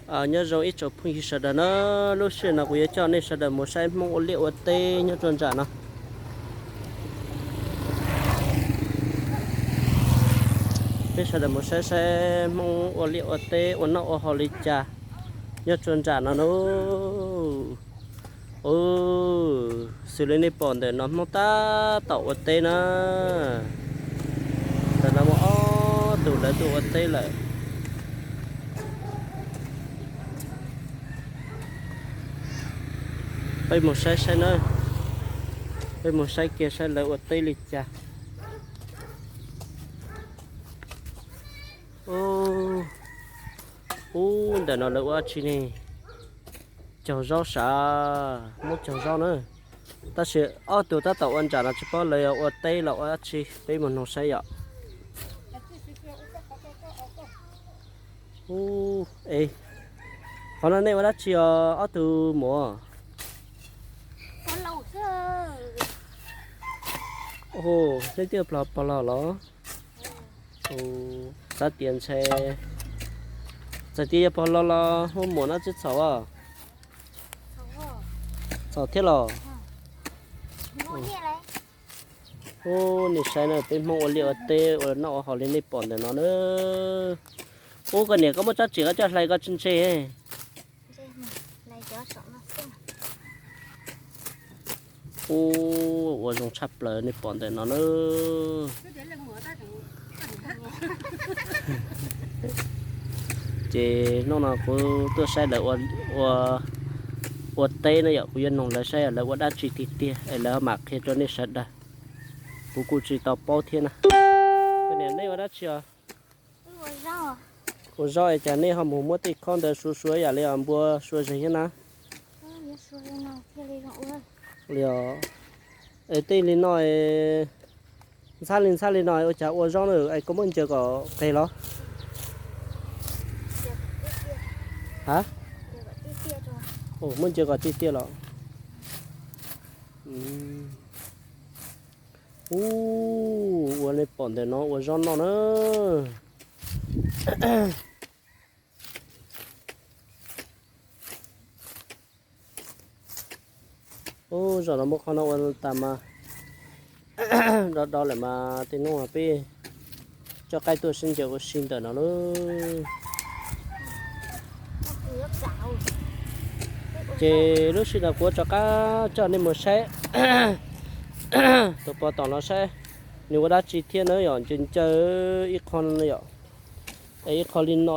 Nyob zoo ib tsoom phooj ywg sawv daws na, lub sij hawm no kuv yuav coj nej sawv daws mus saib Hmoob ua liaj ua teb nyob rau nram no. Peb sawv daws mus saib saib Hmoob ua liaj ua teb ua noj ua haus li cas nyob rau nram no na. Xws li nej pom ntawm no Hmoob tab tom ua teb na. Ntawm no muaj ob tug lawv tuaj ua teb lawm. Peb mus saib saib na, peb mus saib kiag saib lawv ua teb li cas. Ub, ntawm no lawv ua dab tsi ne? Caug zaub sav, muab caug zaub na. Tab sis ob tug tab tom ua nram no tsis paub lawv yog ua teb los ua dab tsi, peb mus noog saib yom. Ub, es, qhov no nej ua dab tsi os ob tug muam? Ub, nej twb pog los los? Xav tias ntshe, txawm tias yog pog los los muaj muam no twb txhaum. Txhaum thiab los? Ub, nej saib na, peb Hmoob ua liaj ua teb ua noj ua haus li nej pom ntawm no na. Ub, koj niam, koj muab tsob txiv koj coj hlais koj tsis ntse. Ub, ua zoo tshaj plaws nej pom ntawm no na. Ces hnub no kuv tuaj saib lawv ua, ua teb na yom, kuv yuav noog lawv saib lawv ua dab tsi tiag tiag es lawv mam qhia rau nej sawv daws. Kuv kuj tsis tau paub thiab na. Koj niam, nej ua dab tsi os? Ua zaub es cas nej ho mus muab tej khob ntawd sua sua yam li npua sua zeeg thiab na? Li os, es tej li no, ntxhab li ntxhab li no ua cas ua zaub na, es koj muab ncaws kom qes los? Ha? Muab ncaws kom tiaj tiaj los? Ub, ua nej pom ntawm no ua zaub noj na. Ub, zaum no muab qhov no ua tas mas do do lawm mas tej hnub peb coj qaib tuaj sib ncaws ua si ntawm no lauj. Ces lub sij hawm no kuv rov qab coj nej mus saib tus pog tom no saib nws ua dab tsi thiab na yom, ncaws ncaws ib qho no yom. Es ib qho li no,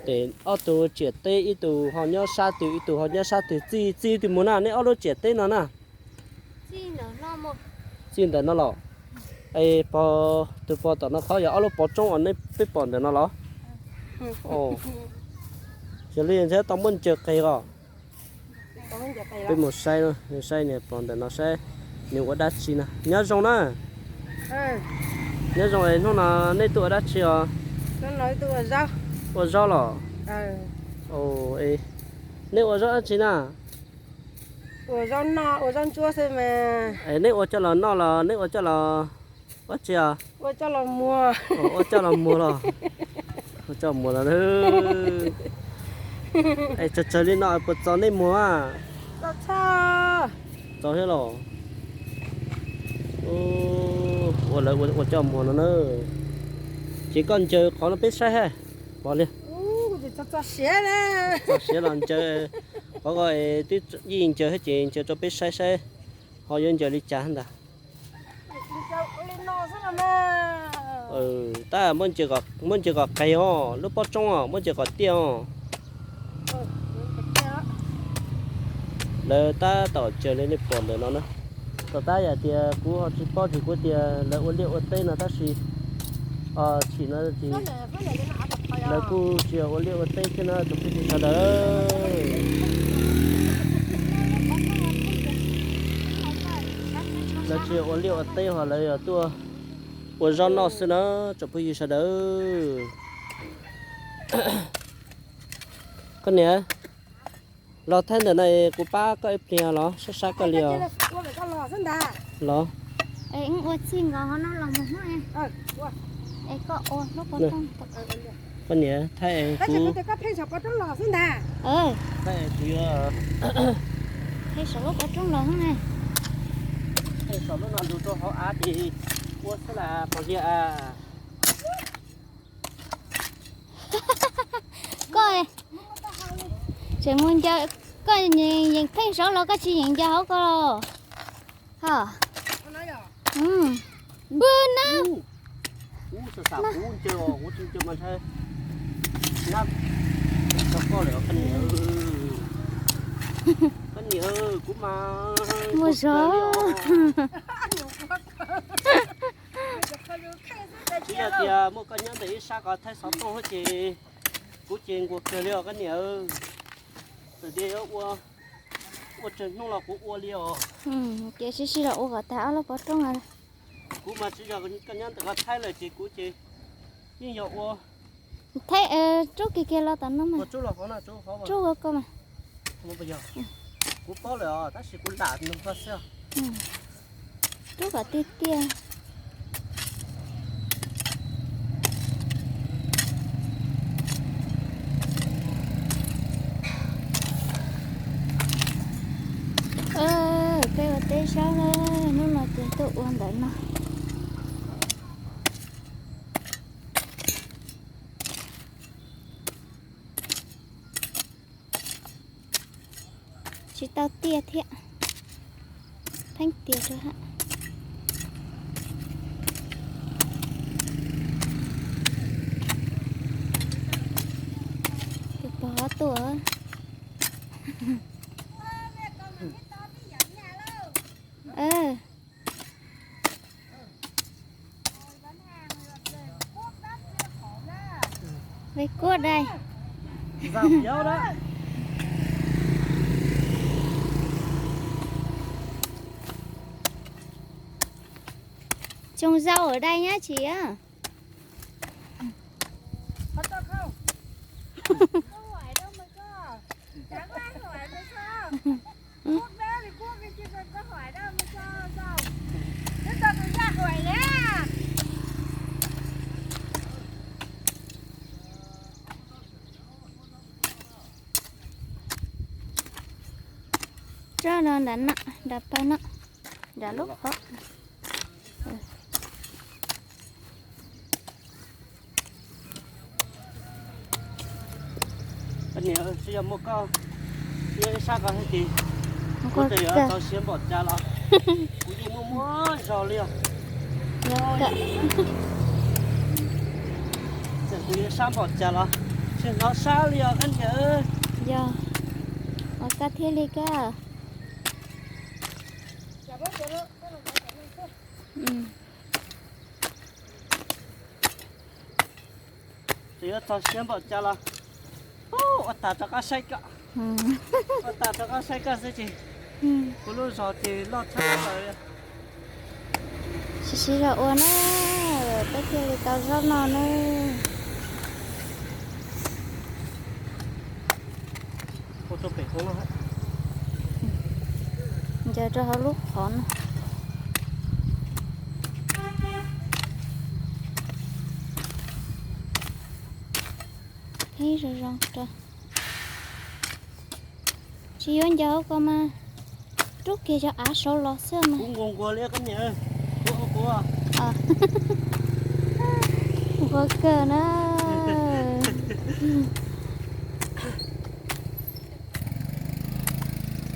ces ob tug tsiam teb, ib tug ho nyob sab twg, ib tug ho nyob sab twg, txij txij twg mus na, nej ob lub tsiam teb no na? Txij ntawm no los? Es pog, tus pog tom no qhov yog ob lub pov roob uas nej peb pom ntawm no los? Yog li ntawd tau muab ncaws qes os. Peb mus saib, saib nws pog ntawm no saib nws ua dab tsi na. Nyob zoo na. Nyob zoo, hnub no nej tuaj ua dab tsi os? Ua zaub los? Nej ua zaub dab tsi na? Ua zaub noj, ua zaub ntsuab xwb mas. Nej ua coj los noj los nej ua coj los ua dab tsi os? Ua coj los muag los? Ua coj muag los. Es tsawg tsawg li no puas txaus nej muag? Txaus thiab los? Ua lawv ua coj muag no na. Ces koj ncaws qhov no peb saib ha. Pom li. Txog siav los ncaws. Qhov ko twb yeej ncaws thiab ces ncaws rau peb saib saib ho yuav ncaws li cas ntag. Tab muab ncaws kom qes os, lub pob roob os, muab ncaws kom tiaj os. Lawv tab tom ncaws li nej pom ntawm no na. Tom tab yam tias kuv ho tsis paub ces kuv tias lawv ua liaj ua teb no tab sis chim no ces lawv kuj tsis yog ua liaj ua teb thiab na tus phooj ywg sawv daws. Lawv tsis yog ua liaj ua teb ho lawv yog tuaj ua zaub noj xwb na tsoom phooj ywg sawv daws. Koj niam, los thaij ntawm no kuv pab koj ib pliag los sab sab koj li os. Los. Ua txij nkaus ho no los mus hnub es koj ua lub pov rooj. Koj niam, thaij kuv, thaij kuv yuav, thaij saum lub pov roob los na. Thaij saum lub no ntug rau hauv av ces ua xwb las pog Liag a. Koj tseem mus ncaws, koj yeem pheej saud los koj tsis yeem ncaws hauv ko los? Ho, npwg na. Kuv xav xav kuv ncaws os, kuv tsis ncaws mas ntshai nab tau koj lawm koj niam. Koj niam, kuv mas muaj zog li os. Tsis yog tias muaj koj nyob ntawm ib sab ko thaij xov tooj ces kuv ces nquag kawg li os koj niam. Txawm tias yuav ua, ua tsawg hnub los kuv ua li os. Ces sib sib zog ua kom tag ob lub pov roob. Kuv mas tsis yog koj nyob ntawm ko thaij lawm ces kuv ces yeej yog ua. Thaij, rub kiag kiag los tom no mas. Rub ua ko mas. Kuv paub lawm os, tab sis kuv lam nug koj xwb. Rub kom tiag tiag. Peb ua teb zaub na, hnub no ces tuaj ua ntawm no. Tsis tau tiag thiab. Pheej tiag rau hab. Tus pog tuaj. Ve kuaj dai. Tsoos zau ở đây nhá chị á. Tso no nrad no, nrad pawg no, nrad lub qhov. Koj niam, tsis yog muaj koj nyob ib sab ko thiab ces kuv tseem yuav txaus siab npaum cas los kuv yeej muaj muaj zog li os. Tseem kuv yuav sab npaum cas los tsis hnov sab li os koj niam. Yog, ua koj thiaj li koj. Tseem yuav txaus siab npaum cas los ua tag rov qab saib koj. Ua tag rov qab saib koj xwb ces kuv lub zog ces loj tshaj lawm. Sib sib zog ua na, peb thiaj li tau zaub noj na. Ncaws rau hauv lub qhov no. Ib zoo zoo rau. Tsis yuav ncaws hauv ko mas rub kiag cov av saud los xwb mas. Kuv nquag nquag li koj niam, kuv kuv. Nquag kawg na.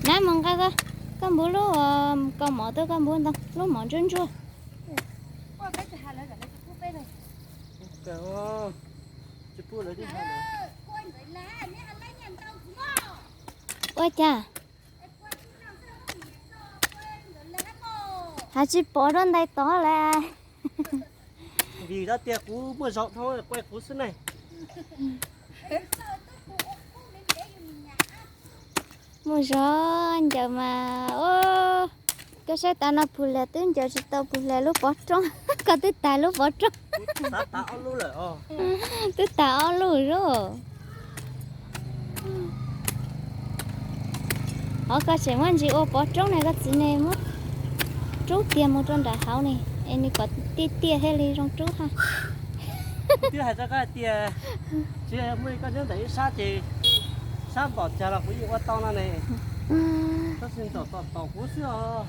Nab mus nqa koj npua lub kaus mom tuaj, koj npua ntoo lub mom ntsuab ntsuab. Ua cas? Has tsis pom rau ntais tod lawm. Vim tias kuv muaj zog dhau, quaj kuv xwb ne. Muaj zog ncaws mas, koj saib tas no puag lias twb ncaws tsis tau puag lias lub pov roob, koj twb tas lub pov roob. Twb tas ob lub zog. Hov koj tseem muab ntsis ua pov roob ne, koj txiv ne muab rub tiag mus rau nram hauv ne, es nws kom tiaj tiaj thiaj li zoo rub ha. Kuv twb hais rau koj hais tias, tsis muaj li koj nyob ntawm ib sab ces sab npaum cas los kuv yeej ua tau no ne. Tab sis nraum tom tom kuv xwb os.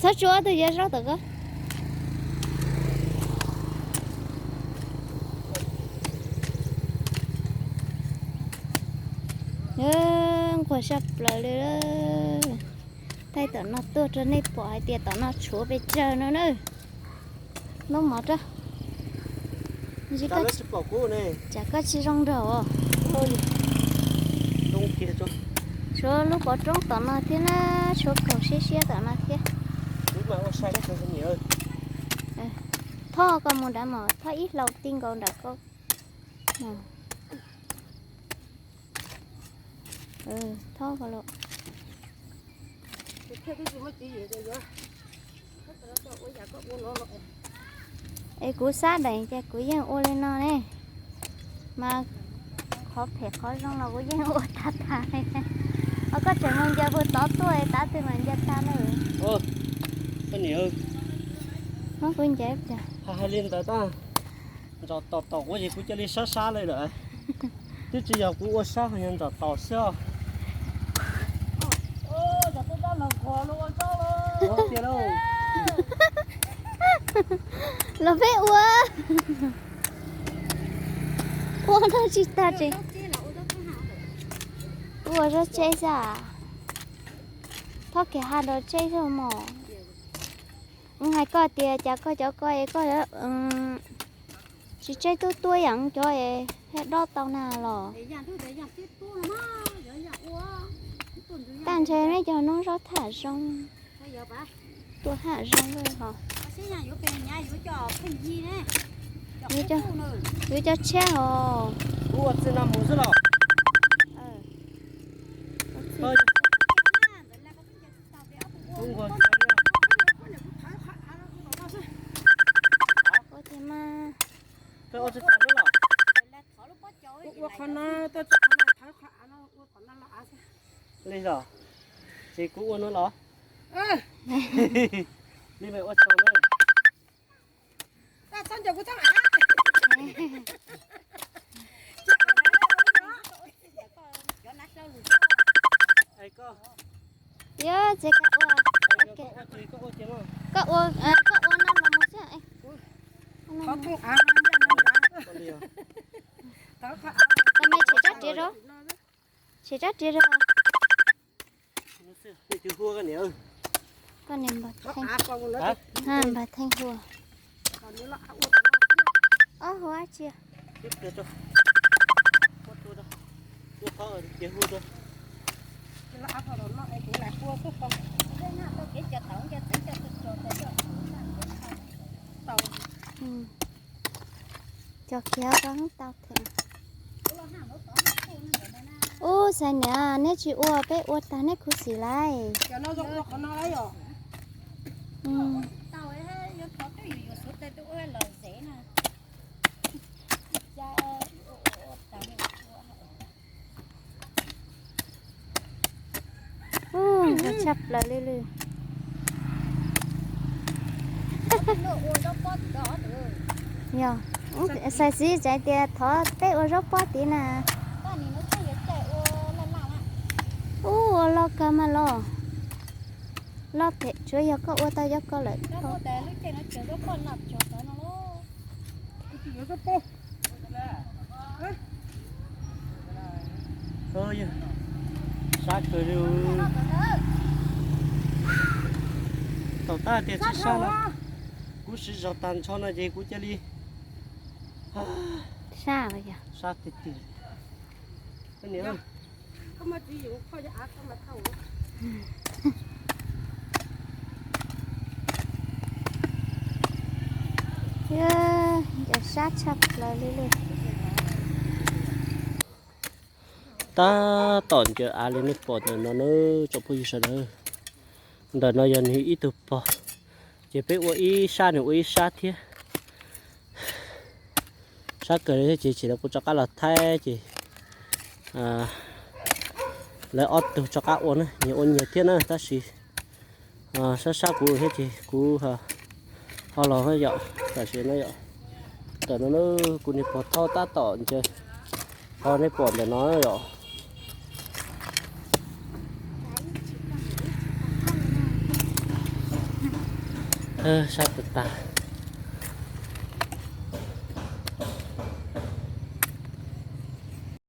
Txhob tsuav tus yog zaub tom ko. Nquag saj plaws li. Thaij tom no tuaj rau nej pom hais tias tom no tshuav pes tsawg no na. Lub mov rau. Tsam koj tsis zoo nraug. Tshuav lub pov roob tom no thiab na, tshuav kaum siab siab tom no thiab. Thob koj mus nrad mas thob ib hlau ti nkaus nram ko. Thob ko los. Es kuv xab deem ces kuv yeej ua li no ne. Mas qhov phem qhov zoo los kuv yeej ua tag tag li. Os koj tseem mus ncaws puag tod tuaj es tav twg mam ncaws tag na. Muab kuv ncaws. Hais li ntawd tab, nraum tom tom kuv ces kuv cia li sab sab li lawm. Twb tsis yog kuv ua sab, ho yog nraum tom xwb os. Los peb ua, ua no tsis tag tsev. Ua zaub tseb xwb. Thob kiag ha nrog tseb xwb mog. Hais koj tias cas koj cov ko es koj tsis tseb tub tuab yam cov es dob tau na los. Tag ntshe neb cov noob zaub thaj zoo. Tuaj haj zoo li hos. Yuav cov tshiab hos. Kuv ua txij no mus xwb los. Ua tiag mas. Li los, ces kuv ua no los. Li me ua tsaug na. Yog txiv koj ua, koj ua, koj ua no los mus xwb. Koj me tshem rab riam rau, tshem rab riam rau. Koj niam npawg Theej, npawg Theej hu. Ob hu dab tsi? Cog kiag tau them. Ub, xav niam, neb tsis ua, peb ua tag neb khuv xim lauj. Ub, tshaj plaws li lawm. Yog, xav xav tsev tias thov peb ua zaub pob tid na. Ub, ua loj kawg mas los. Loj phem tsuav yog koj ua tau cov ko lawm. Sab kawg li. Thaum tab tias tsis sab no, kuv siv zog tag nrho no ces kuv cia li sab tiag tiag. Yog, sab tshaj plaws li lawm. Tab tom ncaws av li nej pom ntawm no na, tsoom phooj ywg sawv daws. Ntawm no yog nws ib tug pog, ces peb ua ib sab nws ua ib sab thiab. Sab kawg li thiab ces tsis tau kuv rov qab los thaij ces lawv ob tug rov qab ua na, nyias ua nyias thiab na, tab sis Sab sab kuv thiab ces kuv ho los yom, tam sim no yom. Ntawm no kuv niag pog thoj tab tom ntsia, ho nej pom ntawm no yom. Sab tag tag.